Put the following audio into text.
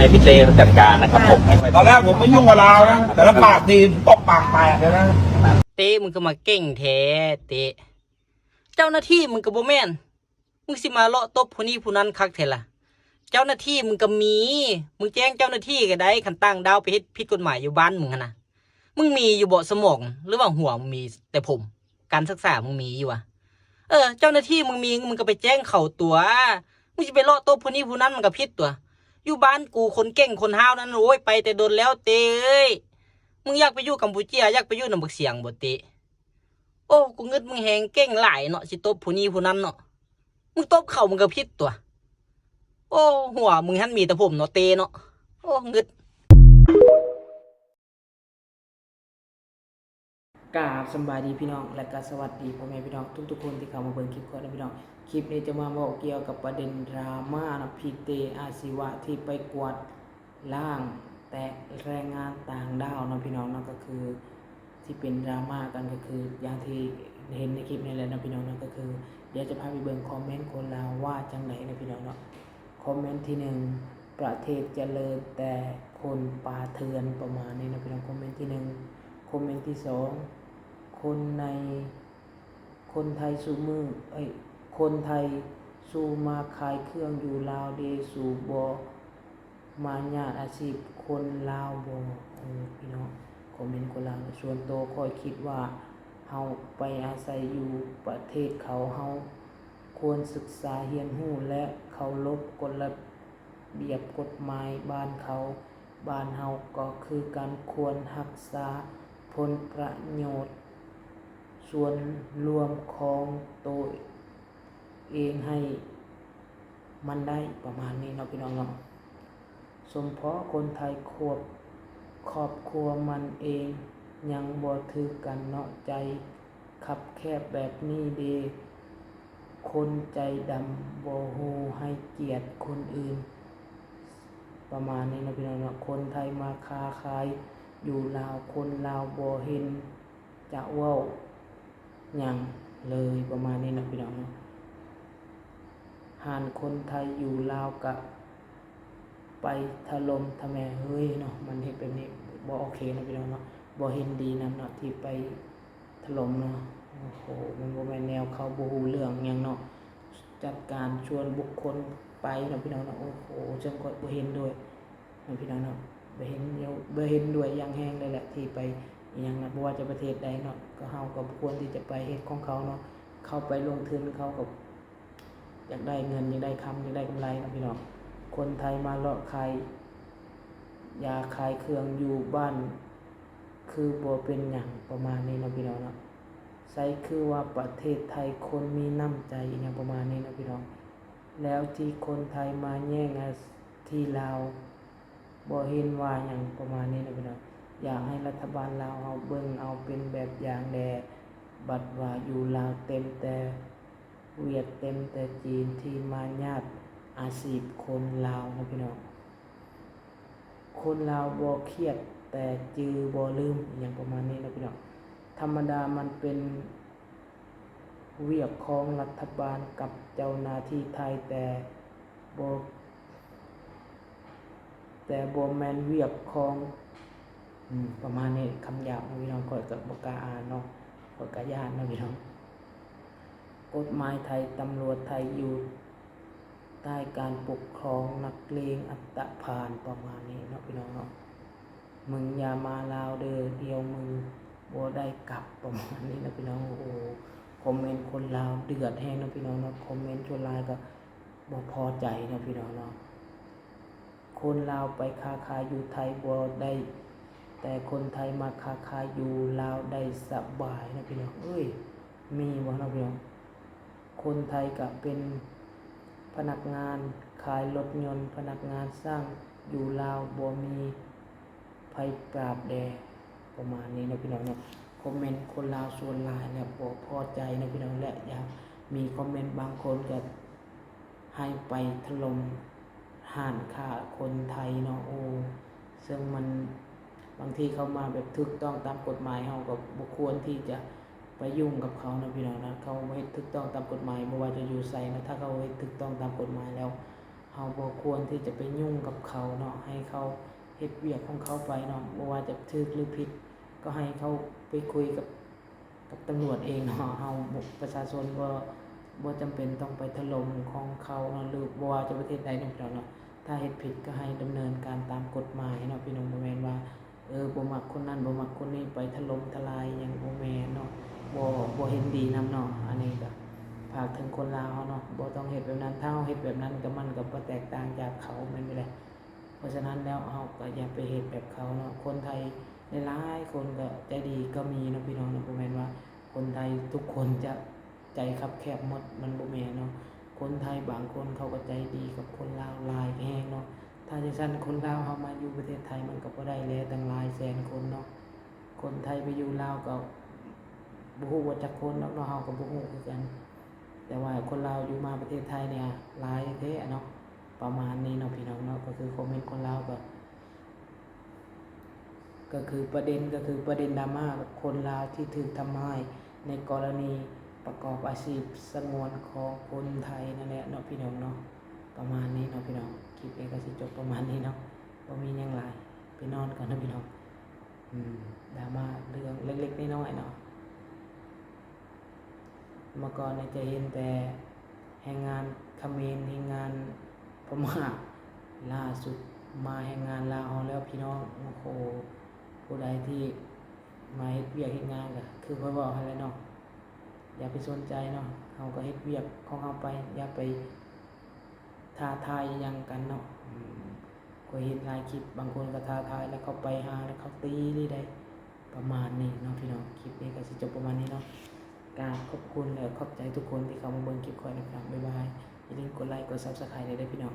ให้พี่เต้เขาจัดการนะครับผม ตอนแรกผมไม่ยุ่งกับลาวนะ แต่ละปากดีผมตบปากแตกเลยนะ ເຕະ ມຶງຄືມາເກັ່ງແທ້ເຕະ ເຈົ້າໜ້າທີ່ມຶງກໍບໍ່ແມ່ນ ມຶງຊິມາເລາະຕົບຜູ້ນີ້ຜູ້ນັ້ນຄັກແທ້ລະ ເຈົ້າໜ້າທີ່ມຶງກໍມີ ມຶງແຈ້ງເຈົ້າໜ້າທີ່ກໍໄດ້ ຄັນຕ່າງດ້າວໄປເຮັດຜິດກົດໝາຍຢູ່ບ້ານມຶງຫັ້ນນະ ມຶງມີຢູ່ເບາະສະໝອງ ຫຼືວ່າຫົວມຶງມີແຕ່ຜົມ ການສຶກສາມຶງມີຢູ່ຫວາ? ເອີ ເຈົ້າໜ້າທີ່ມຶງມີ ມຶງກໍໄປແຈ້ງເຂົາຕົວະ ມຶງຊິໄປເລາະຕົບຜູ້ນີ້ຜູ້ນັ້ນມັນກໍຜິດຕົວະ ຢູ່ບ້ານກູຄົນເກັ່ງຄົນຫ້າວນັ້ນ ໂອ້ຍ ໄປແຕ່ດົນແລ້ວເຕະເອີຍ ມຶງຢາກໄປຢູ່ກຳປູເຈຍ ຢາກໄປຢູ່ນຳບັກສຽງບໍ່ເຕະ? ໂອ້ ກູງຶດມຶງແຮງ ເກັ່ງຫຼາຍເນາະ ຊິຕົບຜູ້ນີ້ຜູ້ນັ້ນເນາະ ມຶງຕົບເຂົາມັນກໍຜິດຕົວະ ໂອ້ ຫົວມຶງຫັ້ນມີແຕ່ຜົມເນາະເຕະເນາະ ໂອ້ ງຶດ. ກາບສະບາຍດີພີ່ນ້ອງ ແລະກະສະຫວັດດີພໍ່ແມ່ພີ່ນ້ອງທຸກໆຄົນທີ່ເຂົ້າມາເບິ່ງຄລິບຂ້ອຍນະພີ່ນ້ອງ. ຄລິບນີ້ຈະມາເວົ້າກ່ຽວກັບປະເດັນດຣາມານະ ພີ່ເຕ ອາຊີວະ ທີ່ໄປກວາດລ້າງແຕະແຮງງານຕ່າງດ້າວເນາະພີ່ນ້ອງເນາະ ກໍຄືທີ່ເປັນດຣາມາກັນ ກໍຄືຢ່າງທີ່ເຫັນໃນຄລິບນີ້ແຫຼະເນາະພີ່ນ້ອງເນາະ ກໍຄືດຽວຈະພາໄປເບິ່ງຄອມເມັນຄົນລາວວ່າຈັ່ງໃດເນາະພີ່ນ້ອງເນາະ. ຄອມເມັນທີໜຶ່ງ ປະເທດຈະເລີນແຕ່ຄົນປ່າເຖື່ອນ ປະມານນີ້ເນາະພີ່ນ້ອງ ຄອມເມັນທີໜຶ່ງ. ຄອມເມັນທີສອງ ຄົນໃນ ຄົນໄທສູ່ມື້ ເອີຍ ຄົນໄທສູ່ມາຂາຍເຄື່ອງຢູ່ລາວເດ ສູ່ບໍ່ມາຍາດອາຊີບຄົນລາວບໍ? ເອີ ພີ່ນ້ອງ ຄອມເມັນຄົນລາວ ສ່ວນໂຕຂ້ອຍຄິດວ່າເຮົາໄປອາໄສຢູ່ປະເທດເຂົາ ເຮົາຄວນສຶກສາຮຽນຮູ້ ແລະ ເຄົາລົບກົດລະ ບຽບກົດໝາຍບ້ານເຂົາ, ບ້ານເຮົາກໍຄືກັນ ຄວນຮັກສາຜົນປະໂຫຍດສ່ວນລວມຂອງໂຕເອງໃຫ້ມັນໄດ້ ປະມານນີ້ເນາະພີ່ນ້ອງເນາະ. ສົມພໍຄົນໄທຄວບ ຄອບຄົວມັນເອງຍັງບໍ່ຖືກກັນເນາະ ໃຈ ຄັບແຄບແບບນີ້ເດ ຄົນໃຈດຳບໍ່ຮູ້ໃຫ້ກຽດຄົນອື່ນ ປະມານນີ້ເນາະພີ່ນ້ອງເນາະ. ຄົນໄທມາຄ້າຂາຍຢູ່ລາວ ຄົນລາວບໍ່ເຫັນຈະເວົ້າຫຍັງເລີຍ ປະມານນີ້ເນາະພີ່ນ້ອງເນາະ. ຮ້ານຄົນໄທຢູ່ລາວກະໄປຖະຫຼົ່ມຖະແມເຮີ້ຍເນາະ ມັນເຮັດແບບນີ້ບໍ່ໂອເຄເນາະພີ່ນ້ອງເນາະ ບໍ່ເຫັນດີນຳເນາະ ທີ່ໄປ ຖະຫຼົ່ມເນາະ. ໂອ້ໂຫ ມັນບໍ່ແມ່ນແນວເຂົາ ບໍ່ຮູ້ເລື່ອງຫຍັງເນາະ ຈັດການຊວນບຸກຄົນໄປເນາະພີ່ນ້ອງເນາະ. ໂອ້ໂຫ ເຊິ່ງຂ້ອຍບໍ່ເຫັນດ້ວຍເນາະພີ່ນ້ອງເນາະ ບໍ່ເຫັນ ບໍ່ເຫັນດ້ວຍຢ່າງແຮງເລີຍແຫຼະ ທີ່ໄປອີ່ຫຍັງນະ ບໍ່ວ່າຈະປະເທດໃດເນາະ ກໍເຮົາກໍບໍ່ຄວນທີ່ຈະໄປເຮັດຂອງເຂົາເນາະ. ເຂົາໄປລົງທຶນ ເຂົາກໍ ຢາກໄດ້ເງິນ ຢາກໄດ້ຄຳ ຢາກໄດ້ກຳໄລເນາະພີ່ນ້ອງ. ຄົນໄທມາເລາະຂາຍຢາຂາຍເຄື່ອງຢູ່ບ້ານ ຄືບໍ່ເປັນຫຍັງ ປະມານນີ້ເນາະພີ່ນ້ອງເນາະ. ໃສຄືວ່າປະເທດໄທຄົນມີນ້ຳໃຈ ອີ່ຫຍັງປະມານນີ້ເນາະພີ່ນ້ອງ. ແລ້ວທີ່ຄົນໄທມາແຍ່ງທີ່ລາວ ບໍ່ເຫັນວ່າຫຍັງ ປະມານນີ້ເນາະພີ່ນ້ອງ. ຢາກໃຫ້ລັດຖະບານລາວເຮົາເບິ່ງເອົາເປັນແບບຢ່າງແດ່ ບັດວ່າຢູ່ລາວເຕັມແຕ່ຫວຽດ ເຕັມແຕ່ຈີນທີ່ມາຍາດອາຊີບຄົນລາວເນາະພີ່ນ້ອງ. ຄົນລາວບໍ່ຄຽດແຕ່ຈື່ບໍ່ລືມ ອີ່ຫຍັງປະມານນີ້ເນາະພີ່ນ້ອງ. ທຳມະດາມັນເປັນວຽກຂອງລັດຖະບານກັບເຈົ້າໜ້າທີ່ໄທ ແຕ່ບໍ່ ແຕ່ບໍ່ແມ່ນວຽກຂອງ ອືມ ປະມານນີ້ ຄຳຫຍາບເນາະພີ່ນ້ອງ ຂ້ອຍກໍບໍ່ກ້າອ່ານເນາະ ຂ້ອຍກໍຢ້ານເນາະພີ່ນ້ອງ. ກົດໝາຍໄທ ຕຳຫຼວດໄທຢູ່ໃຕ້ການປົກຄອງນັກເລງອັນຕະພານ ປະມານນີ້ເນາະພີ່ນ້ອງເນາະ. ມຶງຢ່າມາລາວເດີ ດຽວມຶງບໍ່ໄດ້ກັບ ປະມານນີ້ເນາະພີ່ນ້ອງ. ໂອ້ໂຫ ຄອມເມັນຄົນລາວເດືອດແຮງເນາະພີ່ນ້ອງເນາະ ຄອມເມັນສ່ວນຫຼາຍກໍບໍ່ພໍໃຈເນາະພີ່ນ້ອງເນາະ. ຄົນລາວໄປຄ້າຂາຍຢູ່ໄທບໍ່ໄດ້ ແຕ່ຄົນໄທມາຄ້າຂາຍຢູ່ລາວໄດ້ສະບາຍເນາະພີ່ນ້ອງເອີຍ ມີບໍ່ເນາະພີ່ນ້ອງ. ຄົນໄທກະເປັນພະນັກງານຂາຍລົດຍົນ ພະນັກງານຊ່າງຢູ່ລາວບໍ່ມີໃຜປາບແດ່ ປະມານນີ້ເນາະພີ່ນ້ອງເນາະ. ຄອມເມັນຄົນລາວສ່ວນຫຼາຍແລ້ວບໍ່ພໍໃຈເນາະພີ່ນ້ອງ ແລະ ຍັງມີຄອມເມັນບາງຄົນກະໃຫ້ໄປຖະຫຼົ່ມຮ້ານຄ້າຄົນໄທເນາະ. ໂອ້ ເຊິ່ງມັນ ບາງທີເຂົາມາແບບຖືກຕ້ອງຕາມກົດໝາຍ ເຮົາກໍບໍ່ຄວນທີ່ຈະໄປຫຍຸ້ງກັບເຂົາເນາະພີ່ນ້ອງເນາະ. ເຂົາເຮັດຖືກຕ້ອງຕາມກົດໝາຍ ບໍ່ວ່າຈະຢູ່ໃສເນາະ ຖ້າເຂົາເຮັດຖືກຕ້ອງຕາມກົດໝາຍແລ້ວ ເຮົາບໍ່ຄວນທີ່ຈະໄປຫຍຸ້ງກັບເຂົາເນາະ ໃຫ້ເຂົາເຮັດວຽກຂອງເຂົາໄປເນາະ ບໍ່ວ່າຈະຖືກຫຼືຜິດ ກໍໃຫ້ເຂົາໄປຄຸຍກັບ ກັບຕຳຫຼວດເອງເນາະ. ເຮົາ ປະຊາຊົນບໍ່ ບໍ່ຈຳເປັນຕ້ອງໄປຖະຫຼົ່ມຂອງເຂົາເນາະ ຫຼືບໍ່ວ່າຈະປະເທດໃດເນາະ ພີ່ນ້ອງເນາະ. ຖ້າເຮັດຜິດກໍໃຫ້ດຳເນີນການຕາມກົດໝາຍເນາະ ພີ່ນ້ອງ. ບໍ່ແມ່ນວ່າ ເອີ ບໍ່ມັກຄົນນັ້ນ ບໍ່ມັກຄົນນີ້ ໄປຖະຫຼົ່ມທະລາຍຫຍັງ ບໍ່ແມ່ນເນາະ ບໍ່ ບໍ່ເຫັນດີນຳເນາະ. ອັນນີ້ກໍຝາກເຖິງຄົນລາວເຮົາເນາະ ບໍ່ຕ້ອງເຮັດແບບນັ້ນ. ຖ້າເຮົາເຮັດແບບນັ້ນກໍ ມັນກໍບໍ່ແຕກຕ່າງຈາກເຂົາ ແມ່ນບໍ່ແລະ? ເພາະສະນັ້ນແລ້ວ ເຮົາກໍຢ່າໄປເຮັດແບບເຂົາເນາະ. ຄົນໄທຫຼາຍໆຄົນກໍໃຈດີກໍມີເນາະ ພີ່ນ້ອງເນາະ. ບໍ່ແມ່ນວ່າຄົນໄທທຸກຄົນຈະ ໃຈຄັບແຄບໝົດ ມັນບໍ່ແມ່ນເນາະ. ຄົນໄທບາງຄົນເຂົາກໍໃຈດີກັບຄົນລາວຫຼາຍແຮງເນາະ. ຖ້າຈັ່ງຊັ້ນ ຄົນລາວເຮົາມາຢູ່ປະເທດໄທ ມັນກໍບໍ່ໄດ້ແລ ຕັ້ງຫຼາຍແສນຄົນເນາະ. ຄົນໄທໄປຢູ່ລາວກໍບໍ່ຮູ້ວ່າຈັກຄົນດອກເນາະ ເຮົາກໍບໍ່ຮູ້ຄືກັນ. ແຕ່ວ່າຄົນລາວຢູ່ມາປະເທດໄທນີ້ຫຼາຍແທ້ເນາະ. ປະມານນີ້ເນາະ ພີ່ນ້ອງເນາະ. ກໍຄືຄອມເມັນຄົນລາວກໍ ກໍຄືປະເດັນ ກໍຄືປະເດັນດຣາມາກັບຄົນລາວທີ່ຖືກທຳຮ້າຍໃນກໍລະນີປະກອບອາຊີບສະຫງວນຂອງຄົນໄທນັ້ນແຫຼະເນາະ ພີ່ນ້ອງເນາະ. ປະມານນີ້ເນາະ ພີ່ນ້ອງ. ຄລິບນີ້ກໍຊິຈົບປະມານນີ້ເນາະ ບໍ່ມີຫຍັງຫຼາຍ. ໄປນອນກ່ອນເນາະ ພີ່ນ້ອງ. ອືມ ດຣາມາເລື່ອງເລັກໆນ້ອຍໆເນາະ. ເມື່ອກ່ອນນີ້ຈະເຫັນແຕ່ແຮງງານຂະເໝນ ແຮງງານພະມ້າ ລ່າສຸດມາແຮງງານລາວເຮົາແລ້ວ ພີ່ນ້ອງ. ໂອ້ໂຫ ຜູ້ໃດທີ່ມາເຮັດວຽກເຮັດງານກໍຄືຂ້ອຍເວົ້າຫັ້ນແຫຼະເນາະ ຢ່າໄປສົນໃຈເນາະ. ເຮົາກໍເຮັດວຽກຂອງເຮົາໄປ ຢ່າໄປ ທ້າທາຍຫຍັງກັນເນາະ. ອືມ ຂ້ອຍເຫັນຫຼາຍຄລິບ ບາງຄົນກໍທ້າທາຍ ແລ້ວເຂົາໄປຫາ ແລ້ວເຂົາຕີນີ້ໄດ໋. ປະມານນີ້ເນາະ ພີ່ນ້ອງ. ຄລິບນີ້ກໍຊິຈົບປະມານນີ້ເນາະ. ກາບຂອບຄຸນ ແລະ ຂອບໃຈທຸກຄົນທີ່ເຂົ້າມາເບິ່ງຄລິບຂ້ອຍນະ ພີ່ນ້ອງ. ບາຍບາຍ. ຢ່າລືມກົດໄລ ກົດ Subscribe ໄດ້ເດີ ພີ່ນ້ອງ.